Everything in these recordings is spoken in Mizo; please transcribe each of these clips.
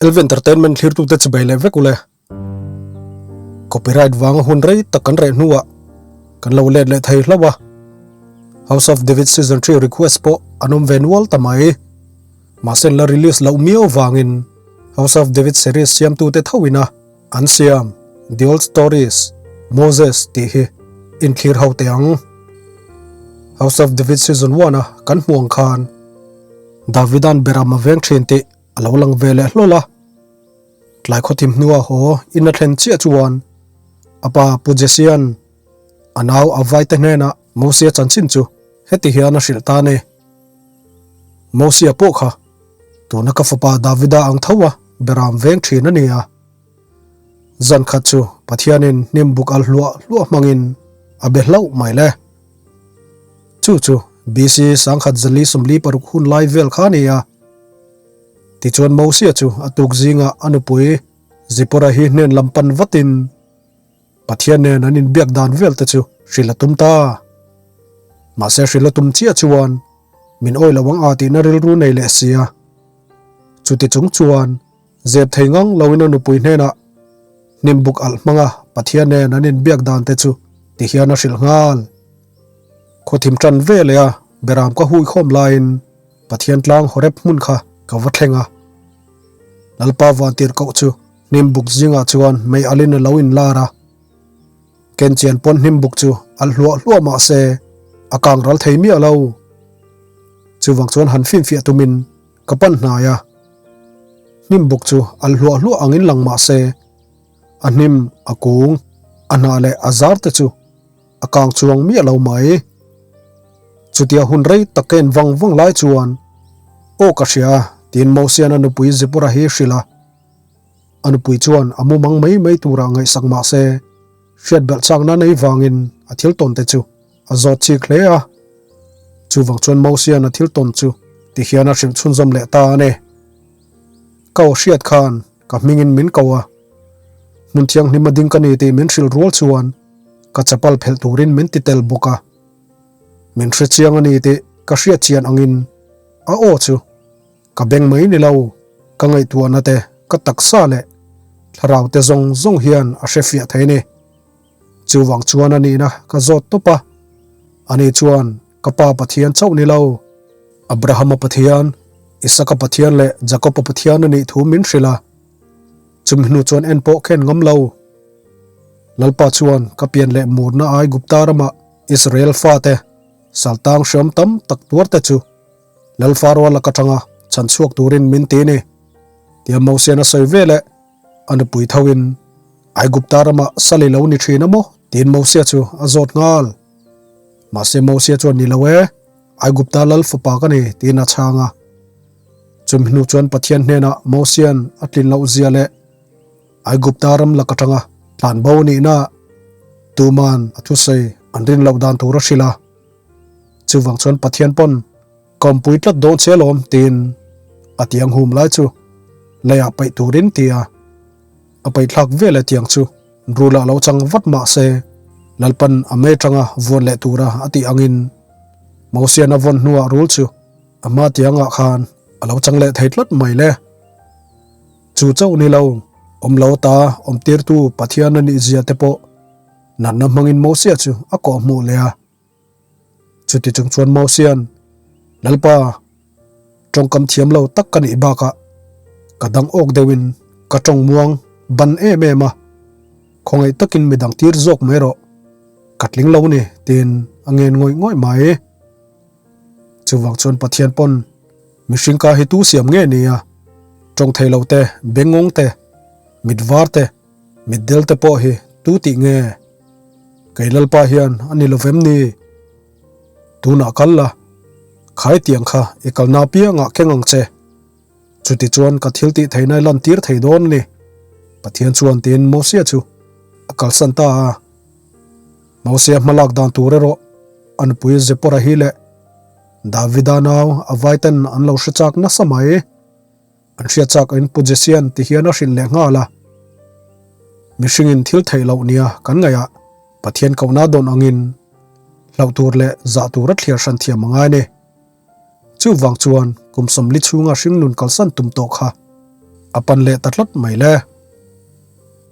LV Entertainment thlirtute chibai leh vek ule. Copyright vanga hun rei tak kan reh hnuah kan lo let leh thei hlauh a. House of David Season 3 request pawh an awm ve nual ta mai. Mahse la release loh miau vangin House of David series siamtute thoin a an siam The Old Stories, Moses tih hi inthlir ho teh ang. House of David Season 1 a kan hmuh ang khan Davida'n beram a veng thin tih a lo lang ve leh hlawl a. Tlai khawthim hnua haw in a thlen chiah chuan a pa Pu Jesian a nau a vaite hnenah Mosia chanchin chu heti hian a hrilh ta a ni. Mosia pawh kha tuna ka fapa Davida ang tho a beram veng thin a ni a. Zan khat chu Pathianin hnim buk al hluah hluah hmangin a be hlauh mai le. Chu chu BC 1446 hun lai vel kha a ni a. Tichuan Mosia chu a tuk zingah a nupui Zipporah hi hnen lam pan vatin Pathian nen an inbiak dan vel te chu hrilh a tum ta. Mahse hrilh a tum chiah chuan min awi lo ang a tihna rilru nei leh sia. Chuti chung chuan zep thei ngang loin a nupui hnenah hnim buk alh hmanga Pathian nen an inbiak dan te chu ti hian a hrilh nghal. Khawthim tan ve leh a beram ka hui khawm laiin Pathian tlang Horeb hmun kha ka va thleng a. Lalpa vantir koh chu hnim buk zingah chuan mei alin a lo inlar a. Ken chian pawn hnim buk chu alh hluah hluah mah se a kang ral thei miah lo. Chuvang chuan han finfiah tumin ka pan hnai a. Hnim buk chu alh hluah hluah angin lang mah se a hnim, a kung, a hnah leh a zar te chu a kang chuang miah lo mai. Chutia hun rei tak ka en vang vang lai chuan, Aw ka hria, tiin Mosian a nupui Zipporah hi hrilh a. A nupui chuan a mumang mai mai turah ngaihsak mah se, hriat belh chakna nei vangin a thil tawn te chu a zawt chik hle a. Chuvang chuan Mosian a thil tawn chu ti hian a hrilh chhunzawm leh ta a ni. Ka aw hriat khan ka hmingin min ko a. Hmun thianghlim a ding ka ni tih min hrilh rual chuan ka chapal phelh turin min ti tel bawk a. Min hre chiang a ni tih ka hriat chian angin a aw chu ka beng mai ni lo, ka ngaihtuahna te, ka taksa leh thlarau te zawng zawng hian a hre fiah thei ni. Chuvang chuan a nihna ka zawt tawp a, ani chuan ka pa Pathian chauh ni lo, Abrahama Pathian, Isaka Pathian leh Jakoba Pathian a nih thu min hrilh a. Chumi hnu chuan en pawh khen ngam lo. Lalpa chuan ka pian leh murna Aigupta ramah Israel fate saltang hreawm tam tak tuarte chu Lal Faroa lak atanga chhan chhuak turin min ti ni, tia Mosian a sawi ve leh a nupui thoin Aigupta ramah sal i lo ni thin a maw? tiin Mosia chu a zawt nghal. Mahse Mosia chuan ni lo e, Aigupta Lal fapa ka ni, tiin a chhang a. Chumi hnu chuan Pathian hnenah Mosian a tlin loh zia leh Aigupta ram lak atanga tlan bo nihna tuman a thusawi an rin loh dan tur a hrilh a. Chuvang chuan Pathian pawn ka awmpui tlat dawn che alawm tiin a tiang hum lai chu leiah paih turin ti a. A paihthlak vel e tiang chu rul ah lo chang vat mah se Lalpan a mei tanga vuan leh tura a tih angin Mosian a vawn hnuah rul chu A hma tiangah khan a lo chang leh thei tlat mai le. Chu chauh ni lo, awm lo ta awm tirtu Pathian a nih zia te pawh natna hmangin Mosia chu a kawh hmuh leh a. Chuti chung chuan Mosia'n, Lalpa, tawngkam thiam lo tak ka nih bakah ka dang awk deuhin ka tawng muang ban em em a, khawngaih takin midang tir zawk mai rawh, ka tling lo ni tiin a ngen ngawih ngawih mai. Chuvang chuan Pathian pawn mihring ka hi tu siam nge ni a, tawng thei lo te, bengngawng te, mit var te, mit del te pawh hi tu tih nge? Kei Lalpa hian a ni lo vem ni? Tunah kal la, khai tiang kha i kalna apiangah keng ang che. Chuti chuan ka thil tih theihna i lantir thei dawn a ni. Pathian chuan tiin Mosia chu a kalsan ta a. Mosia hmalak dan tur erawh a nupui Zipporah hi leh Davida nau a vaiten an lo hre chak nasa mai. An hriat chak in Pu Jesian ti hian a hrilh leh nghal a. Mihringin thil theih loh nia kan ngaih ah Pathian kohna dawn angin hlauh tur leh zah tur a thliar hran thiam a ngai a ni. Chuvang chuan kum 40 chhunga hringnun kalsan tum tawh kha. A pan leh ta tlat mai le.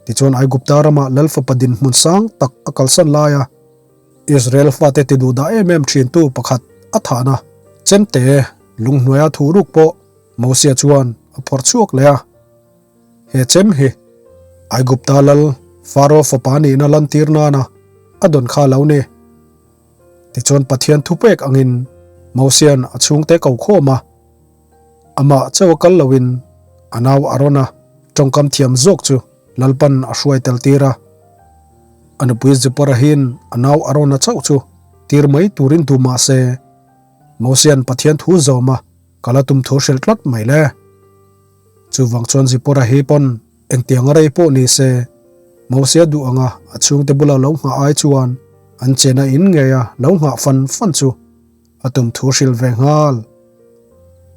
Tichuan Aigupta ramah Lal fapa dinhmun sang tak a kalsan lai a, Israel fate ti duh dah em em thintu pakhat a thahna chemte lunghnuaia thu ruk pawh Mosia chuan a phawrh chhuak leh a. He chem hi Aigupta lal Faro fapa nihna lantir nana a dawn kha lo ni. Tichuan Pathian thupek angin Mosia'n a chhungte ko khawm a, amah chauh a kal loin a nau Arona tawngkam thiam zawk chu Lalpan a hruai tel tir a. A nupui Zipporahin a nau Arona chauh chu tir mai turin duh mah se, Mosia'n Pathian thu zawm a kal a tum thu hrilh tlat mai le. Chuvang chuan Zipporah hi pawn engtiang a rei pawh ni se, Mosia duh anga a chhungte bula lo nghah ai chuan an chena in ngeia lo nghah fan fan chu a tum thu hrilh ve nghal.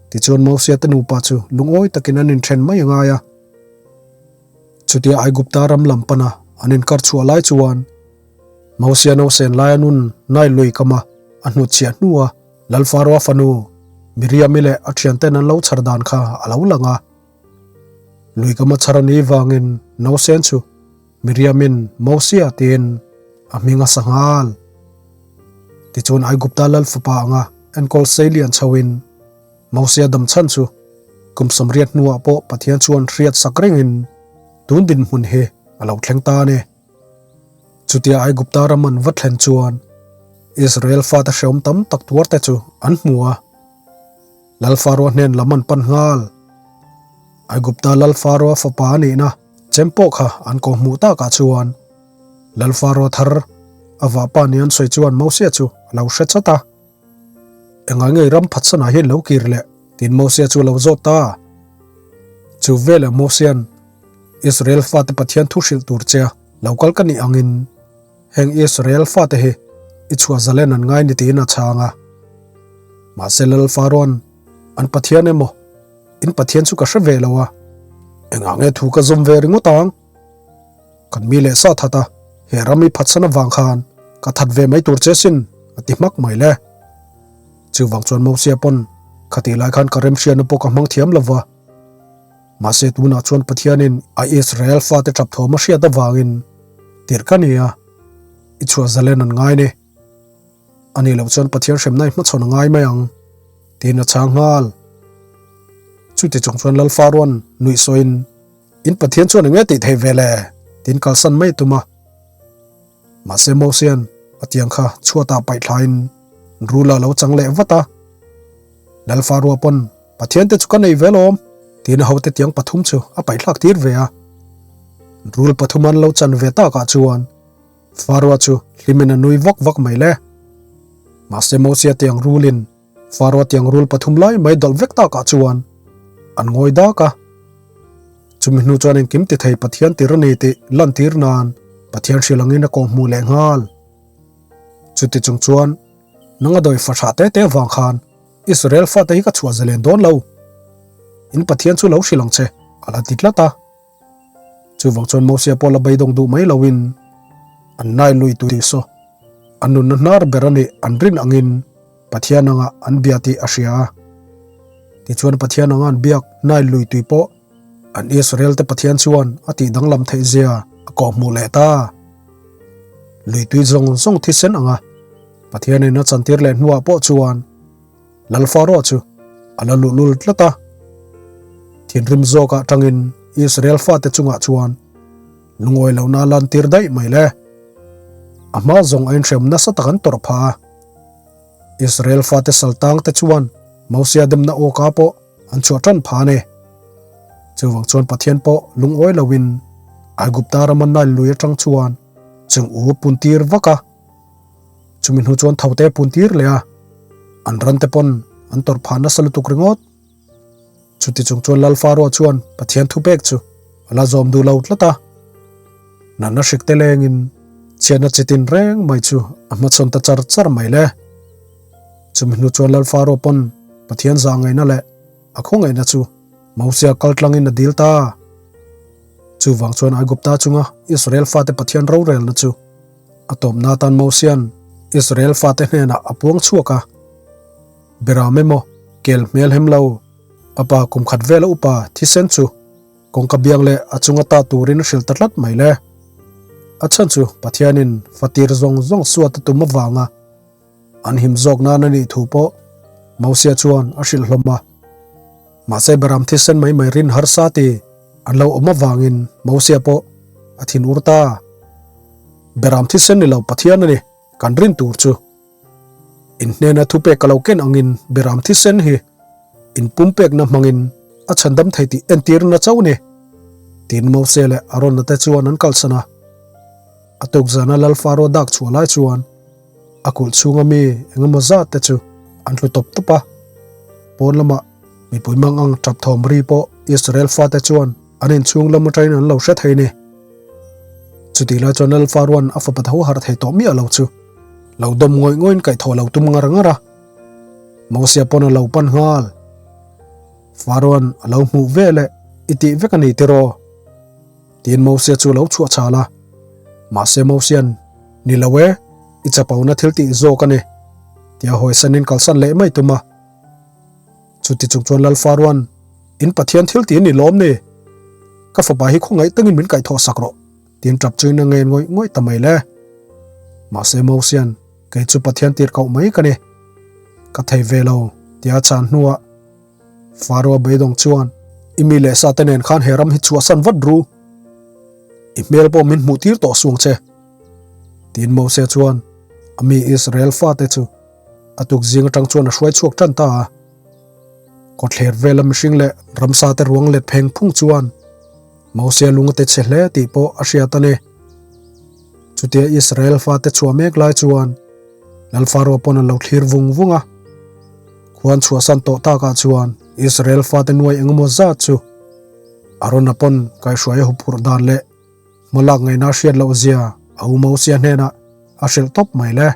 Tichuan Mosia te nupa chu lungawi takin an inthen mai a ngai a. Chutia Aigupta ram lam pana an inkar chhuah lai chuan Mosia nausen laia nun Nile lui kama a hnutchhiah hnua Lal Faroa fanu Miriam-i leh a thianten an lo chhar dan kha a lo lang a. Lui kama chhar a nih vangin nausen chu Miriam-in Mosia tiin a hming a sa nghal. Tichuan Aigupta Lal fapa anga enkawl seilian chhoin Mosia dam chhan chu kum 80 hnuah pawh Pathian chuan hriat sak rengin tun dinhmun hi a lo thleng ta a ni. Chutia Aigupta ram an va thlen chuan Israel fate hreawm tam tak tuarte chu an hmu a. Lal Faroa hnen lam an pan nghal. Aigupta Lal Faroa fapa a nihna chem pawh kha an ko hmuh takah chuan Lal Faroa thar a vahpa ni an sawi chuan Mosia chu a lo hre chat a. Engah nge ram phatsanah hian lo kir leh? tiin Mosia chu a lo zawt ta. Chu veleh Mosia'n Israel fate Pathian thu hrilh tur che a lo kal ka nih angin heng Israel fate hi i chhuah zalen an ngai ni tiin a chhang a. Mahse Lal Faroan an Pathian emaw in Pathian chu ka hre ve lo a, engah nge thu ka zawm ve ringawt ang? Kan mi leh sa that a, he ram i phatsan avang khan ka that ve mai tur che sin a ti hmak mai le. Chuvang chuan Mosia pawn khatih lai khan ka remhriatna pawh ka hmang thiam lo va. Mahse tunah chuan Pathianin a Israel fate tap thawm a hriat avangin tirh ka ni a, i chhuah zalen an ngai ni. A nih loh chuan Pathian hremna i hmachhawn a ngai mai ang, tiin a chhang nghal. Chuti chung chuan Lal Faroan nuih sawiin, In Pathian chuan eng nge tih theih ve le? tiin kalsan mai a tum a. Mahse Mosia'n a tiang kha chhuatah paih thlain rul a lo chang leh vat a. Lal Faroa pawn Pathian te chu ka nei ve lawm, tiin a hote tiang pathum chu a paihthlak tir ve a. Rul pathum an lo chan ve takah chuan Faroa chu hlimin a nui vak vak mai le. Mahse Mosia tiang rulin Faroa tiang rul pathum lai mai dawlh vek takah chuan an ngawi dak a. Chumi hnu chuan engkim ti thei Pathian tir a ni tih lantir nan Pathian hrilh angin a kawhhmuh leh nghal. Chuti chung chuan nang a dawi fahrah te te avang khan Israel fate hi ka chhuah zalen dawn lo. In Pathian chu lo hrilh ang che, a la ti tlat a. Chuvang chuan Mosia pawh la beidawng duh mai loin an nai lui tui saw an nunna hnar ber a nih an rin angin Pathian anga an bia tih a hria a. Tichuan Pathian anga an biak nai lui tui pawh an Israel te Pathian chuan a tih danglam theih zia a kawhhmuh leh ta. Lui tui zawng zawng thisen anga Pathianin a chantir leh hnuah pawh chuan Lal Faroa chu a la luhlul tlat a. Thinrim zawkah tangin Israel fate chungah chuan lungawi lohna a lantir daih mai le. A hma zawng a inhrem nasa tak an tawrh phah a. Israel fate saltang te chuan Mosia demna awka pawh an chhuah tan phah a ni. Chuvang chuan Pathian pawh lungawi loin Aigupta rama Nile lui atang chuan chung u puntir vak a. Chumi hnu chuan tho te pun tir leh a, an ran te pawn an tawrh phah nasa lutuk ringawt. Chuti chung chuan Lal Faroa chuan Pathian thupek chu a la zawm duh lo tlat a. Natna hrik te lengin chhiatna chi tin reng mai chu a hmachhawn ta char char mai le. Chumi hnu chuan Lal Faroa pawn Pathian zah ngaihna leh a khawngaihna chu Mosia kal tlangin a dil ta. Chuvang chuan Aigupta chunga Israel fate Pathian rorelna chu A tawpna atan Mosia'n Israel fate hnenah a puang chhuak a, Beram emaw, kel hmel hem lo, a pa kum khat vela upa thisen chu. Kawngka biang leh a chunga ta turin a hrilh ta tlat mai le. A chhan chu Pathianin fatir zawng zawng suat a tum avanga an him zawk nan a nih thu pawh Mosia chuan a hrilh hlawm a. Mahse Beram thisen mai mai rin harsa ti an lo awm avangin Mosia pawh a thin ur ta. Beram thisen ni lo Pathian a ni kan rin tur chu. In hnena thupek ka lo ken angin Beram thisen hi in pumpekna hmangin a chhandam thei tih entirna chauh ni. Tiin Mose leh Arona te chuan an kalsan a. A tuk zana Lal Faro dak chhuah lai chuan a kulh chhunga mi engemaw zat te chu an tlu tawp tawp a. Pawn lamah mipui mang ang tap thawm ri pawh Israel fate chuan an inchhung lam atangin an lo hre thei ni. Chutih lai chuan Lal Faroan a fapa tho harh thei tawh miah lo chu lo dawm ngawih ngawihin kaihthawh lo tum ngar ngar a. Mosia pawn a lo pan nghal. Faroan a lo hmuh ve leh i tih vek a ni tiraw? Tiin Mosia chu a lo chhuah chhal a. Mahse Mosia'n, Ni lo e, i chapona thil tih zawk a ni, tia hawisanin kalsan leh mai tum a. Chuti chung chuan Lal Faroan, In Pathian thil tih a ni lawm ni? Ka fapa hi khawngaih tangin min kaihthawh sak rawh, tiin tap chuin a ngen ngawih ngawih ta mai le. Mahse Mosia'n, Kei chu Pathian tir koh mai ka ni. Ka thei ve lo, tia chan hnuah Faroa beidawng chuan, I mi leh sa te nen khan he ram hi chhuahsan vat ru. I hmel pawh min hmuh tir tawh suang che. Tiin Mose chuan a mi Israel fate chu a tuk zing atang chuan a hruai chhuak tan ta a. Kawtthler vela mihring leh ramsa te ruang let pheng phung chuan Mose lung a te chhe hle tih pawh a hriat a ni. Chutia Israel fate chhuah mek lai chuan Lal Faroa pawn a lo thlir vung vung a. Khuan chhuahsan tawh takah chuan Israel fate nuai engemaw zat chu Arona pawn kaihhruai a huphurh dan leh hmalak ngaihna hriat loh zia a u Mosia hnenah a hrilh tawp mai le.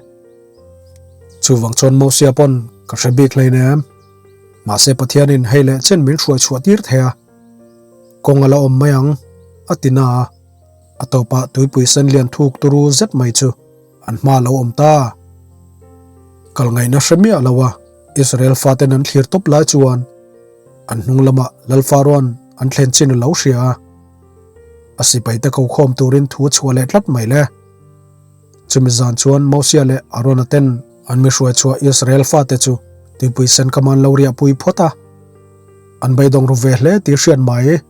Chuvang chuan Mosia pawn ka hre bik hleinem. Mahse Pathianin hei leh chen min hruai chhuah tir thei a, kawng a la awm mai ang a ti na a. A tawpah tuipui sen lian thuk turu zet mai chu an hma a lo awm ta. Kal ngaihna hre miah lo a, Israel faten an thlir tawp lai chuan an hnung lamah Lal Faroan an thlen chin a lo hria a. A sipaite ko khawm turin thu a chhuah leh tlat mai le. Chumi zan chuan Mosia leh Arona ten an mi hruai chhuah Israel fate chu tuipui sen kam an lo riahpui phawt a. An beidawng ru ve hle tih hriat mai.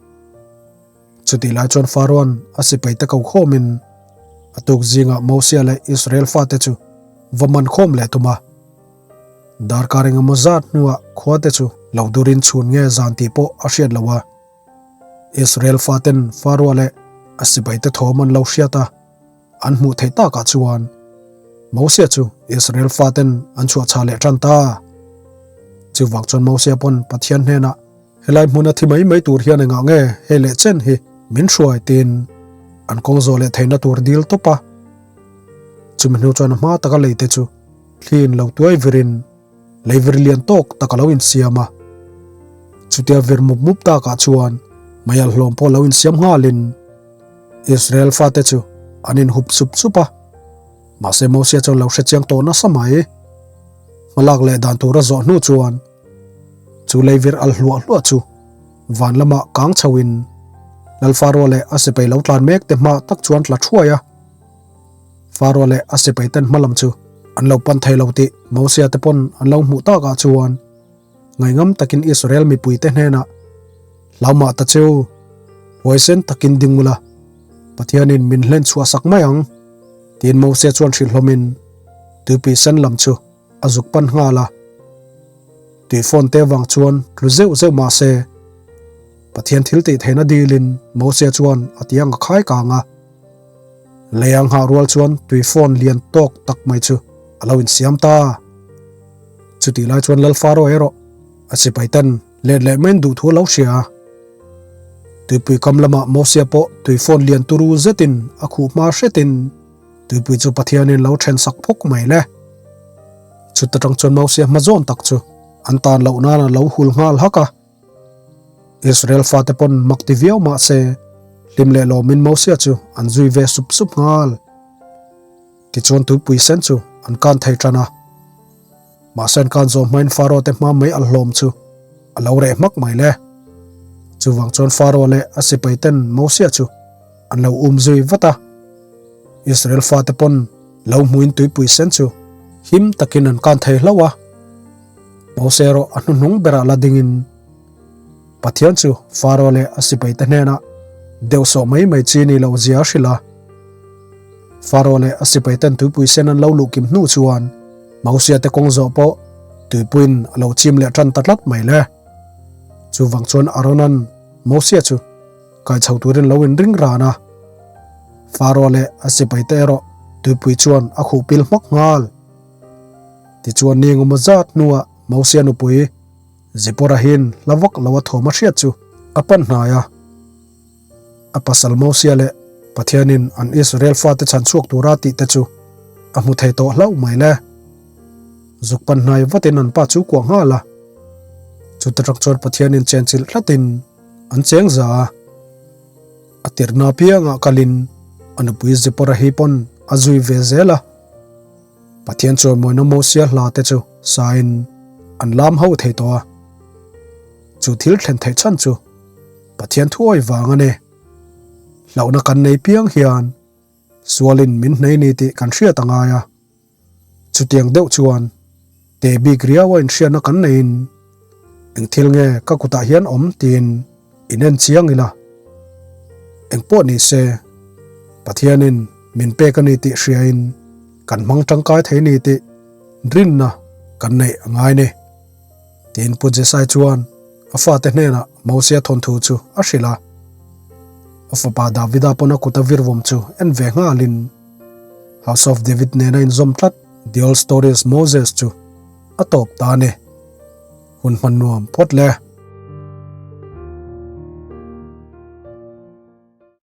Chutih lai chuan Faroan a sipaite ko khawmin a tuk zingah Mosia leh Israel fate chu va man khawm leh tum a. Darkar engemaw zat hnuah khuate chu lo durin chhun nge zan tih pawh a hriat lo a. Israel faten Faroa leh a sipaite thawm an lo hriat a, an hmuh theih takah chuan Mosia chu Israel faten an chhuah chhah leh tan ta. Chuvang chuan Mosia pawn Pathian hnenah Helai hmuna thi mai mai tur hian engah nge hei leh chen hi min hruai tiin an kawng zawh leh theihna tur dil tawp a. Chumi hnu chuan a hma taka lei te chu thliin lo tuai virin lei vir lian tawk tak a lo insiam a. Chutia vir mup mup takah chuan meialh hlawm pawh lo insiam nghalin Israel fate chu an inhup sup sup a. Mahse Mosia chuan lo hrechiang tawh nasa mai. Hmalak leh dan tur a zawh hnu chuan Chu leivir al hluah hluah chu van lamah kang chhoin Lal Faroa leh a sipai lo tlan mek te hma tak chuan tla thuai a. Faroa leh a sipai ten hma lam chu an lo pan thei lo tih Mosia te pawn an lo hmuh takah chuan ngaihngam takin Israel mipui te hnenah Hlau mah ta cheu, huaisen takin ding ula, Pathianin min hlen chhuah sak mai ang tiin Mosia chuan hrilh hlawmin tuipui sen lam chu a zuk pan nghal a. Tui phone te vang chuan tlu zeuh zeuh mah se, Pathian thil tih theihna dilin Mosia chuan a tiang a khai kang a. Lei a nghah rual chuan tui phone lian tawk tak mai chu a lo insiam ta. Chutih lai chuan Lal Faro erawh a sipai ten let leh main duh thu a lo hria a. Tuipui kam lamah Mosia pawh tui phone lian turu zetin a khuh hma hretin Tuipui chu Pathianin lo then sak phawk mai le. Chuta tang chuan Mosia hma zawn tak chu an tan loh nan a lo hul nghal hak a. Israel fate pawn mak ti viau mah se hlim leh lawmin Mosia chu an zui ve sup sup nghal. Tichuan tuipui sen chu an kan thei tan a. Mahse an kan zawh hmain Faro te hma mai al hlawm chu a lo reh hmak mai le. Chuvang chuan Faro leh a sipaiten Mosia chu an lo um zui vat a. Israel fate pawn lo hmuin tuipui sen chu him takin an kan thei hlauh a. Mose erawh a hnuhnung berah la dingin Pathian chu Faro leh a sipaite hnenah deuhsawh mai mai chi ni loh zia a hrilh a. Faro leh a sipaiten tuipui sen an lo luh kim hnu chuan Mosia te kawng zawh pawh tuipuiin a lo chim leh tan ta tlat mai le. Chuvang chuan Aaronan Mosia chu kai chho turin lo inring ran a. Faro leh a sipaite erawh tuipui chuan a khuh pil hmak nghal. Tichuan ni engemaw zat hnuah Mosia nupui Zipporahin hla vak lo a thawm a hriat chu a pan hnai a. A pasal Mosia leh Pathianin an Israel fate chhan chhuak tura tih te chu a hmu thei tawh hlauh mai le. Zuk pan hnai vatin an pa chu kuah nghal a. Chuta tang chuan Pathianin chenchilh tlatin an cheng za a. A tirhna apiangah kalin a nupui Zipporah hi pawn a zui ve zel a. Pathian chawimawina Mosia hla te chu sain an lam ho thei tawh a. Chu thil thlen theih chhan chu Pathian thuawi vang a ni. Hlauhna kan nei piang hian sualin min hnei ni tih kan hriat a ngai a. Chutiang deuh chuan te bik riau a inhriatna kan neiin eng thil nge ka kutah hian awm tiin inen chiang ila. Eng pawh ni se Pathianin min pek a ni tih hriain kan hmang tangkai thei ni tih rinna kan neih a ngai ni. Tiin Pu Jesai chuan a fate hnenah Mosia thawnthu chu a hrilh a. A fapa Davida pawn a kut a virvawm chu en ve nghalin House of David nena inzawm tlat The Old Stories Moses chu a tawp ta a ni. Hun hman nuam phawt le.